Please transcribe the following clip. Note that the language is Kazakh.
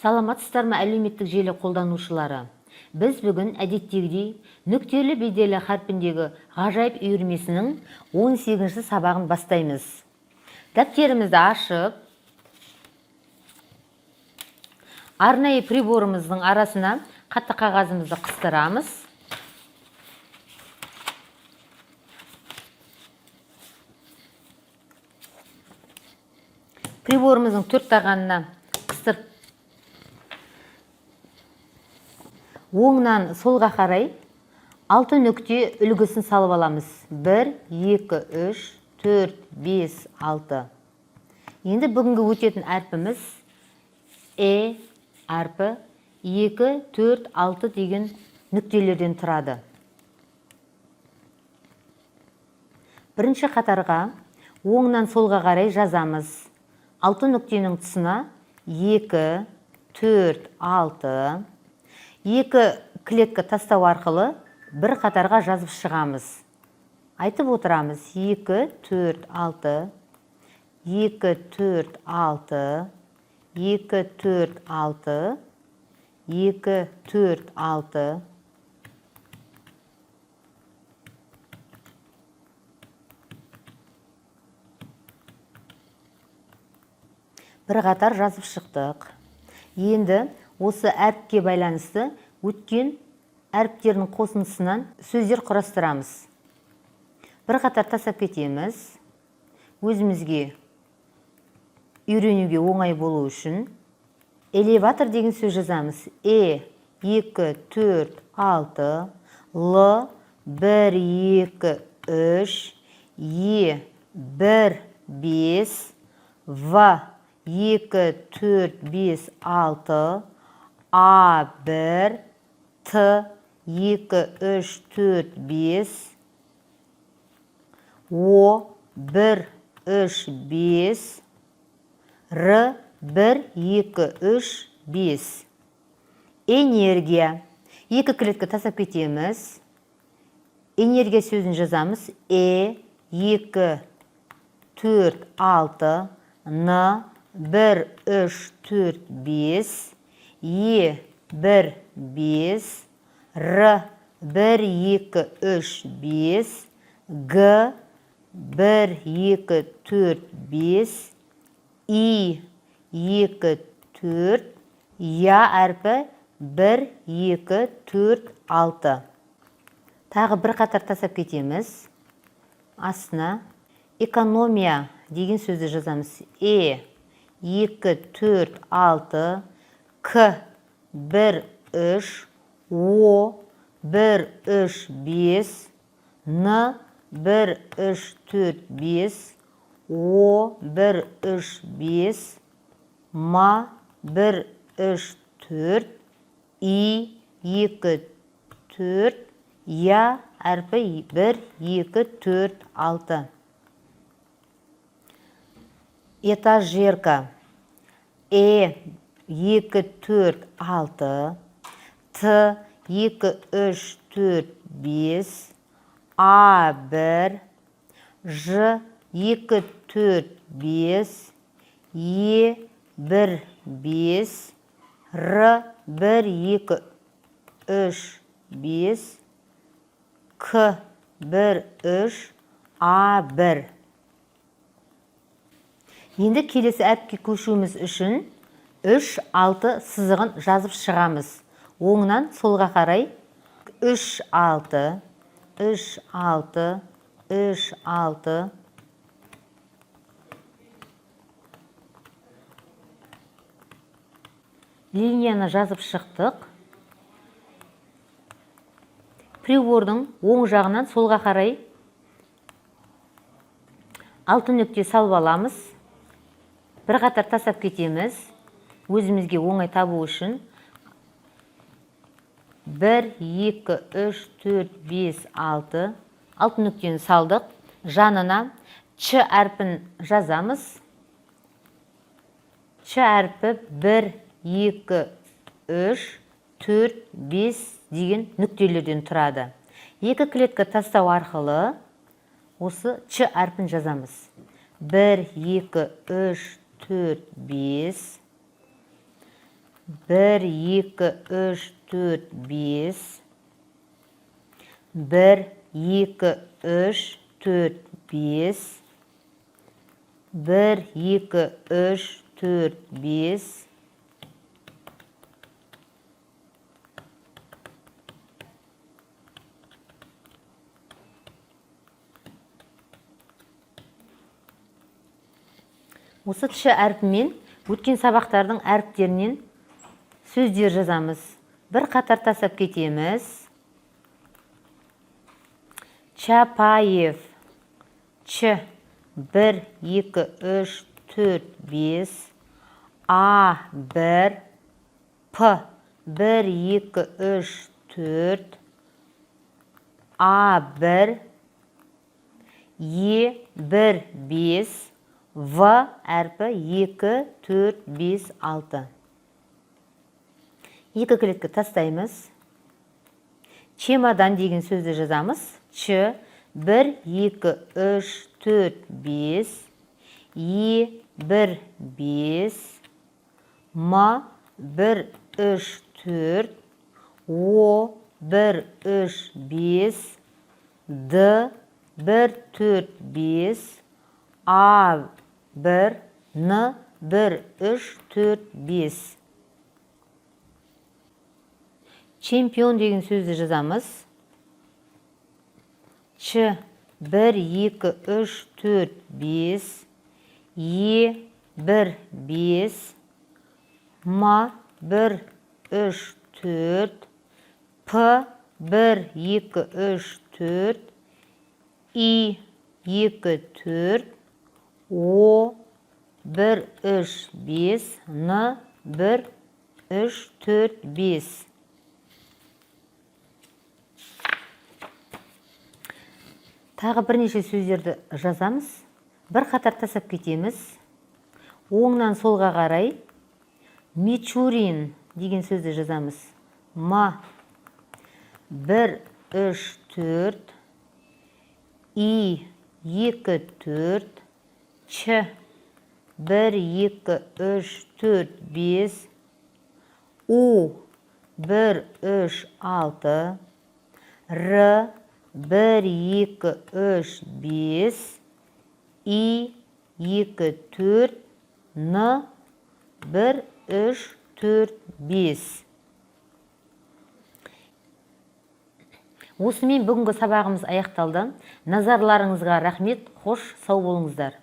Саламатсыздар ма, әлеуметтік желі қолданушылары? Біз бүгін әдеттегідей нүктелі беделі харпіндегі ғажайып үйірмесінің 18-ші сабағын бастаймыз. Дәптерімізді ашып, арнайы приборымыздың арасына қатты қағазымызды қыстырамыз. Приборымыздың төрт тағанына қыстырып, оңнан солға қарай алты нүкте үлгісін салып аламыз. 1, 2, 3, 4, 5, 6. Енді бүгінгі өтетін әрпіміз Э әрпі 2, 4, 6 деген нүктелерден тұрады. Бірінші қатарға оңнан солға қарай жазамыз. Алты нүктенің тұсына 2, 4, 6. Екі клетка тастау арқылы бір қатарға жазып шығамыз. Айтып отырамыз: 2, 4, 6, 2, 4, 6, 2, 4, 6, 2, 4, 6. Бір қатар жазып шықтық. Енді осы әріпке байланысты өткен әріптердің қосындысынан сөздер құрастырамыз. Бір қатар тастап кетеміз. Өзімізге үйренуге оңай болу үшін элеватор деген сөз жазамыз. Э 2, 4, 6, Л 1, 2, 3, Е 1, 5, В 2, 4, 5, 6, А 1, Т 2, 3, 4, 5, О 1, 3, 5, Р 1, 2, 3, 5. Энергия. Екі клетка тастап кетеміз. Энергия сөзін жазамыз. Э 2, 4, 6, Н 1, 3, 4, 5, Е 1, 5, Р 1, 2, 3, 5, Г 1, 2, 4, 5, И 2, 4, Я әрпі 1, 2, 4, 6. Тағы бір қатар тастап кетеміз. Астына экономия деген сөзді жазамыз. Э 2, 4, 6, К 1, 3, О 1, 3, 5, Н 1, 3, 4, 5, О 1, 3, 5, М 1, 3, 4, И 2, 4, Я әрпі 1, 2, 4, 6. Этажерка. Э 2, 4, 6, Т 2, 3, 4, 5, А 1, Ж 2, 4, 5, Е 1, 5, Р 1, 2, 3, 5, К 1, 3, А 1. Енді келесі әріпке көшуіміз үшін 3, 6 сызығын жазып шығамыз. Оңнан солға қарай 3, 6, 3, 6, 3, 6. Линияны жазып шықтық. Прибордың оң жағынан солға қарай алты нүкте салып аламыз. Бір қатар тастап кетеміз. Өзімізге оңай табу үшін 1, 2, 3, 4, 5, 6. Алты нүктені салдық. Жанына Ч әрпін жазамыз. Ч әрпі 1, 2, 3, 4, 5 деген нүктелерден тұрады. Екі клетка тастау арқылы Осы Ч әрпін жазамыз. 1, 2, 3, 4, 5. 1, 2, 3, 4, 5. 1, 2, 3, 4, 5. 1, 2, 3, 4, 5. Осы Ч әрпімен өткен сабақтардың әріптерінен сөздер жазамыз. Бір қатар тастап кетеміз. Чапаев. Ч. 1, 2, 3, 4, 5. А, 1. П. 1, 2, 3, 4. А, 1. Е, 1, 5. В әрпі 2, 4, 5, 6. Екі клетка тастаймыз. Чемодан деген сөзді жазамыз. Ч, 1, 2, 3, 4, 5. Е, 1, 5. М, 1, 3, 4. О, 1, 3, 5. Д, 1, 4, 5. А, 1, Н, 1, 3, 4, 5. Чемпион деген сөзді жазамыз. Ч, 1, 2, 3, 4, 5. Е, 1, 5. М, 1, 3, 4. П, 1, 2, 3, 4. И, 2, 4. О, 1, 3, 5. Н, 1, 3, 4, 5. Тағы бірнеше сөздерді жазамыз. Бір қатар тастап кетеміз. Оңнан солға қарай Мичурин деген сөзді жазамыз. М, 1, 3, 4. И, 2, 4. Ч, 1, 2, 3, 4, 5. У, 1, 3, 6. Р, 1, 2, 3, 5. И, 2, 4. Н, 1, 3, 4, 5. Осымен бүгінгі сабағымыз аяқталды. Назарларыңызға рахмет. Қош, сау болыңыздар.